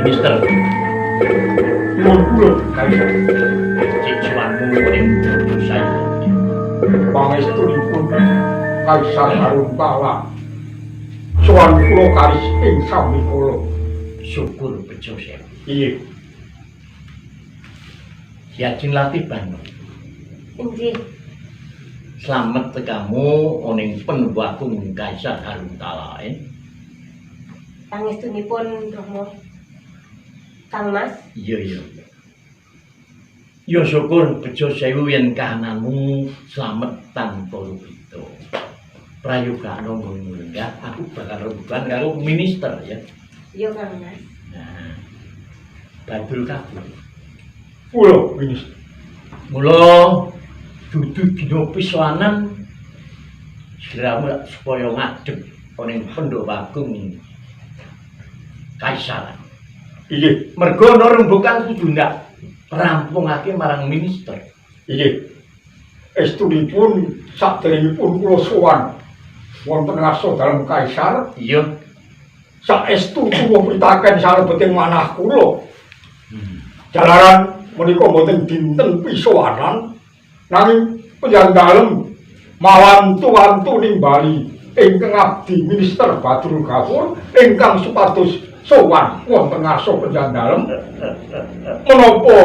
Mister, Nuwun kula Kaisar. Cicuanmu ning bojo saya. Pangestunipun Kaisar Haruntala. Sowan kula karis ing samikala. Syukur bejo sewu. Iya. Siajeng Latih Banu. Inggih. Slamet tekamu oning Penwagung Kaisar Haruntala. Pangestunipun Rama. Kang Mas. Iya iya. Ya syukur bejo sewu yen kahananmu slamet tanpa lupito. Prayogana nggonmu lenggah, aku bakal rembugan karo minister ya. Iya Kang Mas. Nah. Badul kabul. Kula minister. Mula dudu dina pisanan sliramu supaya ngadeg ana ing Pandhawagung Kaisaran. Iya. Mergo ana rembugan kudu ndak rampungake marang minister. Iya. Estunipun saderengipun kula sowan wonten ngarsa dalem Kaisar. Iya. Saestu kula pritaken salebeting manah kula. Jalaran menika mboten dinten pisowanan nanging panjenengan dalem mawantu-wantu nimbali ingkang abdi Minister Badrul Gafur ingkang supados sowan wonten ngarsa panjenengan dalem menapa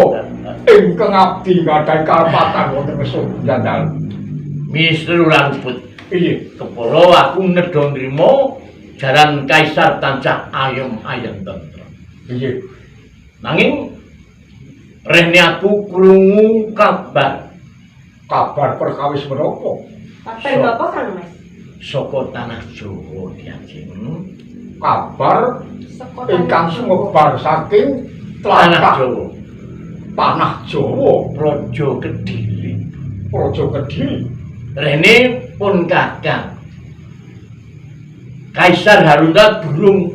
ingkang abdi nggadahi kalepatan wonten ngarsa panjenengan dalem. Minister ora luput. Iya. Kepara aku nedha nrimo jaran Kaisar tansah ayem-ayem tentrem. Iya. Nanging rene aku krungu kabar. Kabar perkawis menapa? Kabar napa Kang Mas? Saka tanah Jawa diajeng. Kabar saka ingkang sumebar saking tanah tlatah Jawa. Tanah Jawa, Praja Kediri. Praja Kediri. Rene pun kakang Kaisar Harunda durung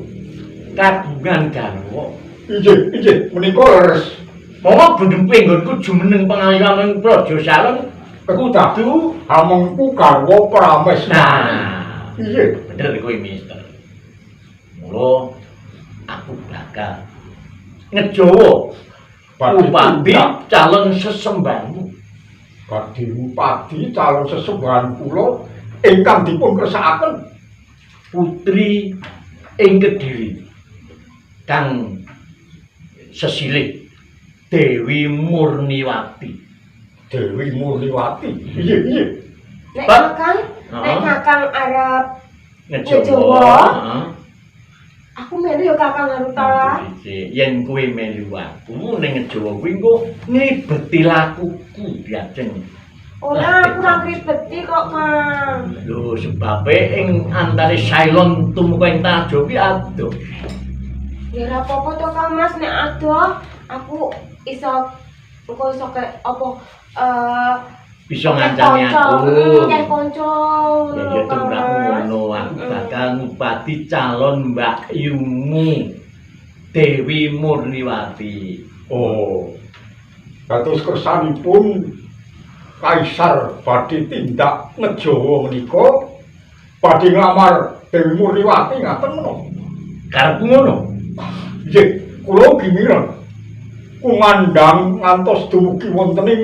kagungan garwa. Inggih, inggih, menika leres. Monggo bendempe nggonku jumeneng pengalihan ing Praja Salon Kedah kudu hamengku garwa Prameswari. Nah, Iya. bener kowe Mister. Mula aku bakal ngejawa Badhe bupati tindak calon sesembahanmu. Badhe bupati calon sesembahan kula ingkang dipun kersakaken putri ing Kediri kang sesilih Dewi Murniwati. Dewi Murniwati. Iya, iya. Nek Pak. Kakang, nek Kakang arep Ngejawa. Ngejawa. Aku melu ya Kakang Haruntala. Yen kowe melu aku ning Ngejawa kuwi engko ngribeti lakuku diajeng. Ora, aku ora ngribeti kok, Kang. Lho, sebabe ing antare Ceylon tumeka ing tanah Jawa kuwi adoh. Ya ora apa-apa to Kang Mas, nek adoh aku iso engko iso ke apa Bisa ngancani aku. Akeh kanca. Ya ya tumrapmu ngono, aku bakal ngupati calon Mbak Yumu Dewi Murniwati. Oh. Dados kersanipun Kaisar badhe tindak ngejawa menika badhe nglamar Dewi Murniwati ngaten menapa? Karepku ngono. Nggih, kula ugi mireng. Kumandhang ngantos dumugi wonten ing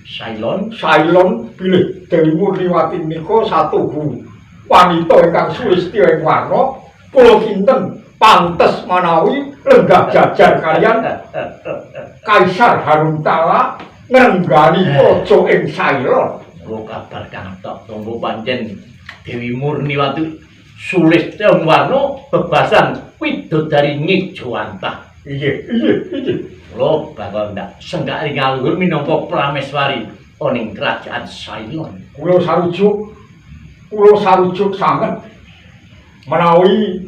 Ceylon, Ceylon bilih Dewi Murniwati menika satuhu wanita ingkang sulistya ing warna kula kinten pantes manawi lenggah jajar kaliyan Kaisar Haruntala ngrenggani praja ing Ceylon. Lho kabar kang tok tangga pancen Dewi Murniwati sulistya warna bebasan widodari ngejawantah. Inggih, inggih, inggih. Kula bakal ndak senggak ngaluhur minangka prameswari ana ing kerajaan Ceylon. Kula sarujuk sanget menawi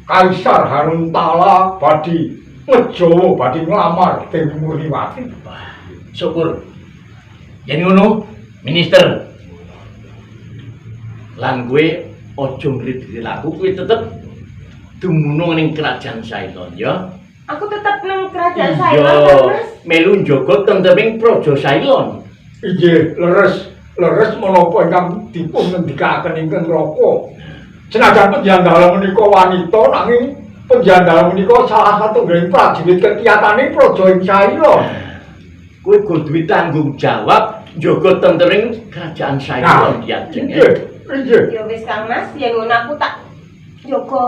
Kaisar Haruntala badhe ngejawa badhe nglamar Dewi Murniwati. Wah, syukur. Yen ngono, minister. Lan kowe aja ngridhi aku, kowe tetep dumunung ning kerajaan Ceylon ya. Aku tetep nang kerajaan Ceylon, Mas. Melu njaga tentreming praja Ceylon. Inggih, leres, leres menapa ingkang dipun ngendikaken ingkang Raka. Senajan panjenengan dalem menika wanita nanging panjenengan dalem menika salah satunggaling prajurit kekiyatane praja ing Ceylon. Kowe kudu duwe tanggung jawab njaga tentreming kerajaan Ceylon ya, Jeng. Inggih, inggih. Ya wis Kang Mas, yen ngono aku tak njaga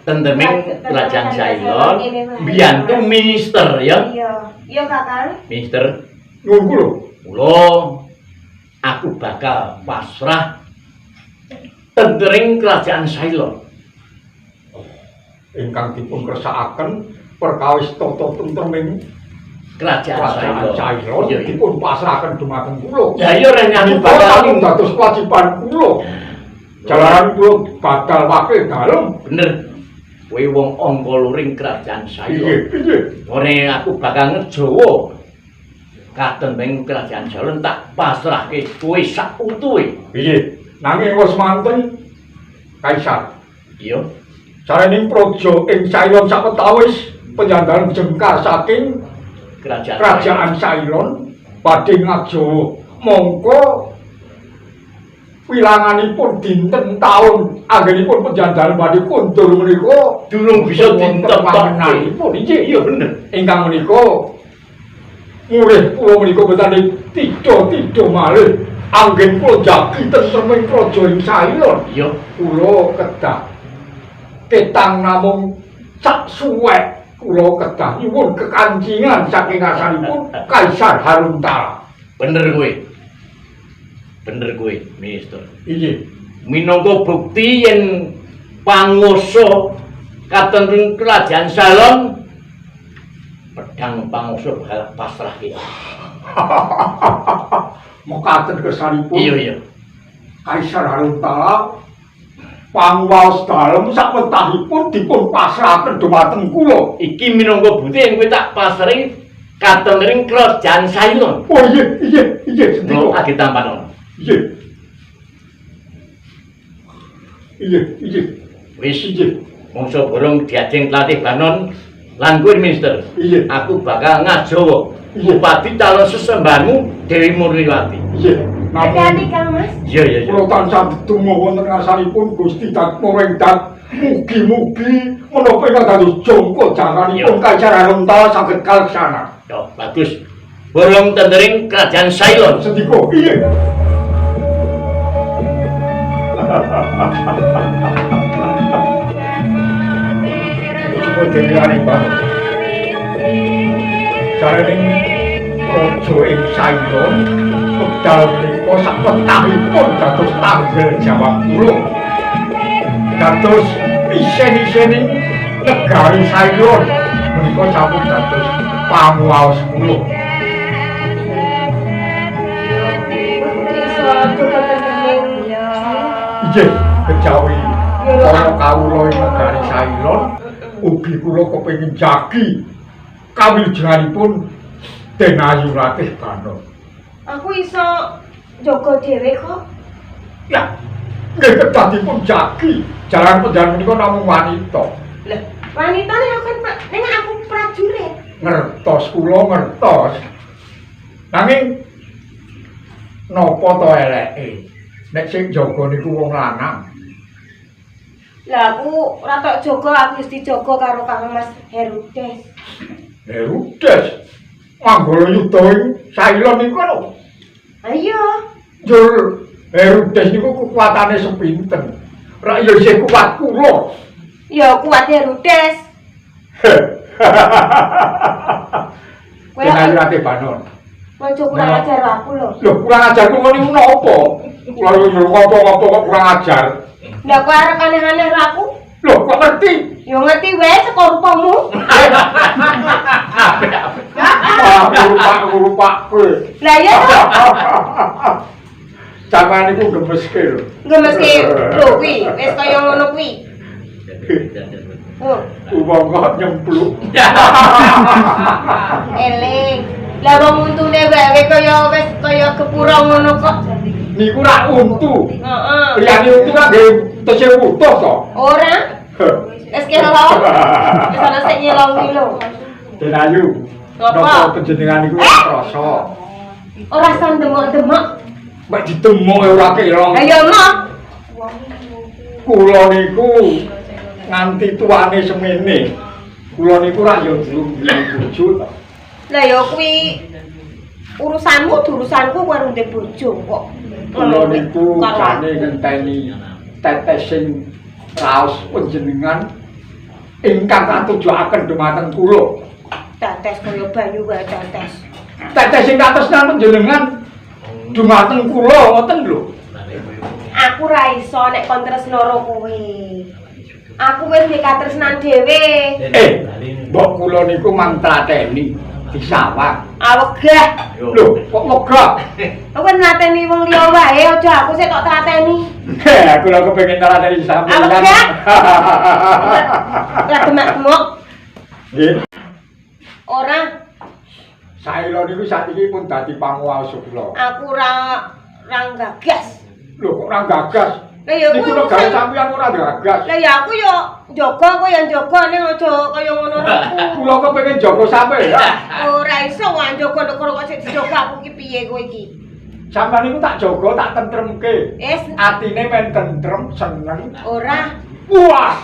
tentreming kerajaan Ceylon. Mbiyantu minister ya. Iya, iya Kakang. Minister, Nyuwun kula. Kula aku bakal pasrah tentreming kerajaan Ceylon. Ingkang dipun kersakaken perkawis tata tentreming kerajaan Ceylon dipun pasrahaken dumateng kula. Ya iya rene aku bakal dados kewajiban kula. Jalaran kula bakal wakil dalem. Bener. Kowe wong angka luring kerajaan Ceylon. Inggih, inggih. Ore aku bakal ngejawa katentreming kerajaan Ceylon tak pasrahke kowe sak utuhe. Inggih. Nanging wis manten Kaisar. Iya. Jaraning praja ing Ceylon sawetawis panjenengan jengkar saking kerajaan Ceylon badhe ngajawa mongko wilanganipun dinten taun anggenipun panjenengan badhe kundur menika durung bisa dintepaken. Inggih, iya bener. Ingkang menika murih kula menika betane tidha-tidha malih anggen kula jagi tentreming praja ing Ceylon. Iya, kula kedah ketang namung sak suwek kula kedah nyuwun kekancingan saking ngarsanipun Kaisar Haruntala. Bener kowe. Bener kowe, Minister. Inggih. Minangka bukti yen panguwasa katentreming kerajaan Ceylon pedang panguwasa bakal pasrah kita. Mekaten kersanipun. Iya, iya. Kaisar Haruntala panguwaos dalem sawetahipun dipun pasrahaken dumateng kula. Iki minangka bukti yen kowe tak pasrahi katentreming kerajaan Ceylon. Oh iya, iya, iya, sendika. Lho, ditampano. Iya. Iya, iya. Wis, iya. Mongso borong diajeng tlatih Banon lan kowe minister. Iya. Aku bakal ngajawa bupati calon sesembahanmu Dewi Murniwati. Iya. Hati-hati Kang Mas. Iya, iya, iya. Kula tansah ndedonga wonten ngarsanipun Gusti Datmoring Dat mugi-mugi menapa ingkang dados jangka jangkanipun Kaisar Haruntala saged kaleksanan. Yo, bagus. Borong tendering kerajaan Ceylon. Sendika. Iya. Coba Dewi Arifah. Jaraning praja ing Ceylon wekdal menika sawetahipun dados tanggal jawab kula. Dados isen-isening negari Ceylon menika sampun dados panguwaos kula. Inggih, kejawi para kawula ing negari Ceylon ugi kula kepengin jagi kawilujenganipun Den Ayu Ratih Banon. Aku iso jaga dhewe kok. Ya, nggih kedah dipun jagi. Jalan panjenengan menika namung wanita. Lah, wanita nek aku kan nek aku prajurit. Ngertos kula ngertos. Nanging napa to eleke? Nek sing jaga niku wong lanang. Lah aku ora tok jaga, aku wis dijaga karo Kang Mas Herudes. Herudes. Manggala yuda ing Ceylon niku lho. Ha iya. Njur Herudes niku kekuatane sepinten? Rak ya isih kuat kula. Ya kuat Herudes. Kowe Ayu Ratih Banon. Aja kurang ajar aku lho. Lho, kurang ajar kula niku napa? Kula yo ngopo-ngopo kok kurang ajar. Lah kok arep aneh-aneh karo aku? Lho, kok ngerti? Yo ngerti wae saka rupamu. Wah, rupak-rupakke. Lah iya to. Sampeyan niku gemeske lho. Gemeske lho kuwi, wis kaya ngono kuwi. Oh, Wong kok nyempluk. Eling. Lah wong untune wae kaya wis kaya gepura ngono kok. Niku rak untu. Heeh. Liyane untu rak nggih tesih utuh to. Ora. Wis kelo. Wis ana sing nyelongi lho. Den Ayu. Apa? Napa panjenengan niku ora krasa? Ora san demok-demok. Mek ditemoke ora kelong. Lah ya mah. Kula niku nganti tuane semene. Kula niku rak ya durung duwe bojo to. Lah ya kuwi urusanmu urusanku kowe urung duwe bojo kok. Kula niku jane ngenteni tetesing raos panjenengan ingkang katujuaken dumateng kula. Tetes kaya banyu wae tetes. Tetes sing katresnan panjenengan dumateng kula ngoten lho. Aku ra iso nek kon tresno karo kowe. Aku wis ndek katresnan dhewe. Mbok kula niku mang tlateni disawang. Awegah. Lho, kok megah? Kowe nlateni wong liya wae aja aku sik tok tlateni. Heh, kula kepengin tlateni sampeyan. Awegah. Lah demak-demok. Nggih. Ora, Saila niku saiki pun dadi panguwasa kula. aku ora gagas. Lho, kok ora gagas? Lah ya Niku kuwi negara urusan. sampeyan ora gagas. Lah ya aku ya njaga kowe ya njaga ning aja kaya ngono aku. Kula kepengin jaga sampeyan. Ora iso wae njaga negara kok sik dijaga aku ki piye kowe iki? Sampeyan niku tak jaga, tak tentremke. Wis Atine men tentrem, seneng. ora Puas.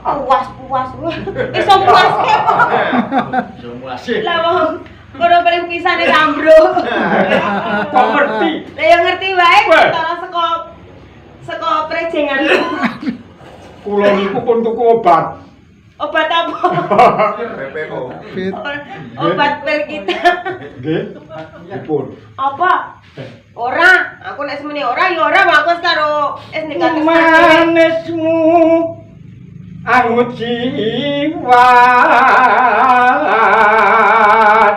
puas-puas. Iso puas ke kok. Lah wong kono paling pisane sambro. Kok ngerti? Lah ya ngerti wae Weh. ketara saka prejengan. Kula niku pun tuku obat. Obat apa? PPO. Obat pil kita. Nggih. Dipun. Apa? Ora, aku nek semene ora ya ora, aku wis karo wis nek Manismu angut jiwat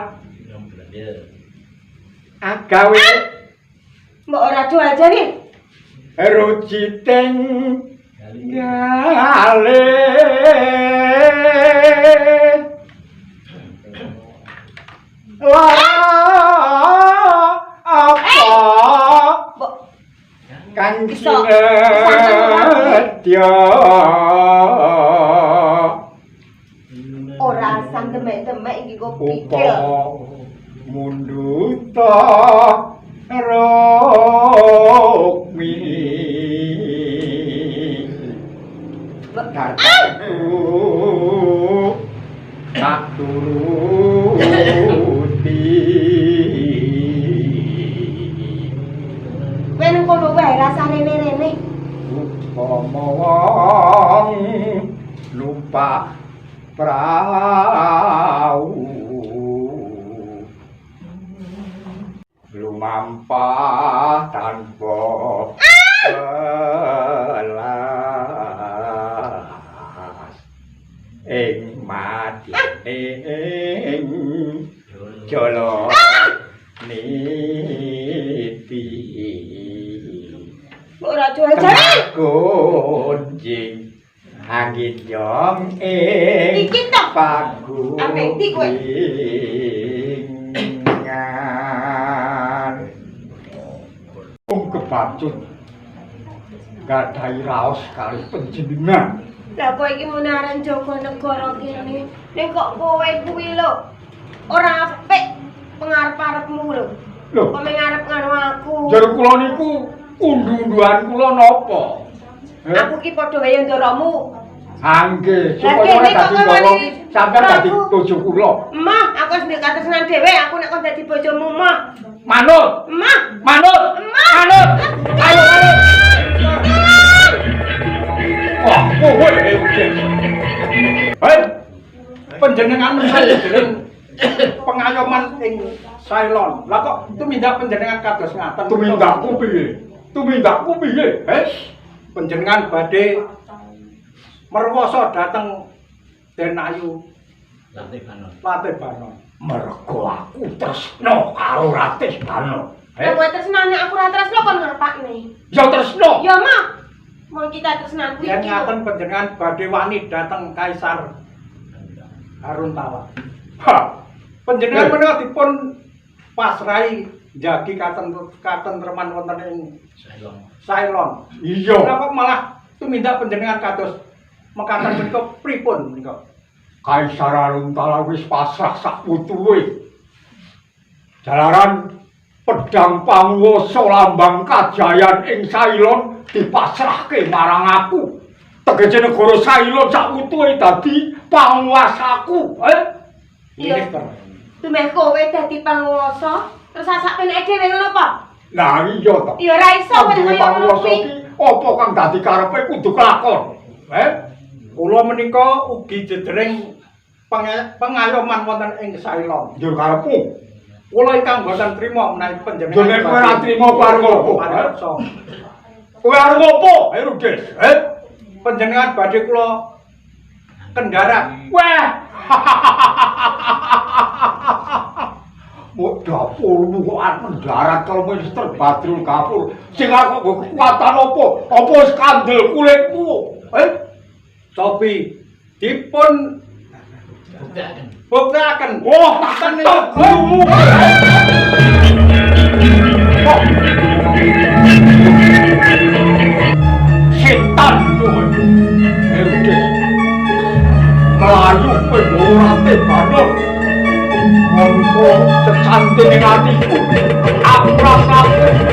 agawe Mbok ora do aja nih. ruciting gale lah apa Mbok kang Iso. kinedya ora sang demek-demek iki kok pikir. upama munduta rukmi dartu tak turuti. Kowe nang kono wae rasa rene-rene. Upama wong numpak prau lumampah tanpa welas ing madine ing jala niti. Mbok ora do aja nih. Gonjing angin yong ing Iki toh. Apik ndi kowe? pagulingan. Wong kebacut gadhahi raos kalih panjenengan. Lah kowe iki mun aran jaga negara kene. Ning kok kowe kuwi lho ora apik pengarep-arepmu lho. Lho, Kok meng arep nganu aku. jar kula niku undu-unduan kula napa? Aku ki padha wae ndoromu. Angge, Lah, supaya ora kene kok dadi kowe ndoro wani sampeyan dadi aku. bojo kula. Mah, aku wis ndek katresnan dhewe, aku nek kon dadi bojomu mah. Manut, Mah. manut, Mah. manut. Ayo manut. Wah, kowe Hei, panjenengan menika pengayoman ing Ceylon. Lah kok tumindak panjenengan kados ngaten? Tumindakku piye? Tumindakku piye? Hei, panjenengan badhe merwasa dhateng Den Ayu Latih Banon. Latih Banon? Mergo aku tresno karo Ratih Banon. Lah kowe tresnane aku ora tresno kon ngapakne? Ya tresno. Ya mah. Mau kita tresnan kuwi Yen iki. ngaten panjenengan badhe wani dhateng Kaisar Aruntala. Ha. Panjenengan menika dipun pasrahi njagi katentreman wonten ing Ceylon. Ceylon. Iya. Kenapa malah tumindak panjenengan kados mekaten menika pripun menika? Kaisar Aruntala wis pasrah sak wutuhe. Jalaran pedang panguwasa lambang kajayan ing Ceylon dipasrahke marang aku. Tegese negara Ceylon sak wutuhe dadi panguwasaku. Iya. Minister. Tumeh kowe dadi panguwasa, terus sak peneke dhewe ngono apa? Lah iya to. Ya ora iso kowe Kang duwe kaya ngono panguwasa kuwi. ki apa kang dadi karepe kudu kelakon. Kula menika ugi jedring pengayoman wonten ing Ceylon. Njur karepmu. Kula ingkang boten trima menawi panjenengan. Njur nek kowe ora trima kowe arep ngopo? Paneksa. Kowe arep ngopo? Ayo Rudes. Panjenengan badhe kula kendarat. Wah. Mbok dapurmu kok arep mendarat kalau Minister Badrul Gafur. Sing arep kok kekuatan apa? Apa skandal kulitmu? Cobi dipun Buktekaken. buktekaken. Wah, tak ketok gurumu. Setan kowe. Erudes. Melayu kowe ora Banon. Mongko sesante ning atiku. Aku rasa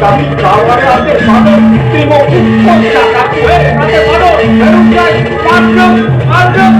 dadi gawane Ratih Banon. Trimo kumpul jagaku Ratih Banon. Erudes, mandek, mandek.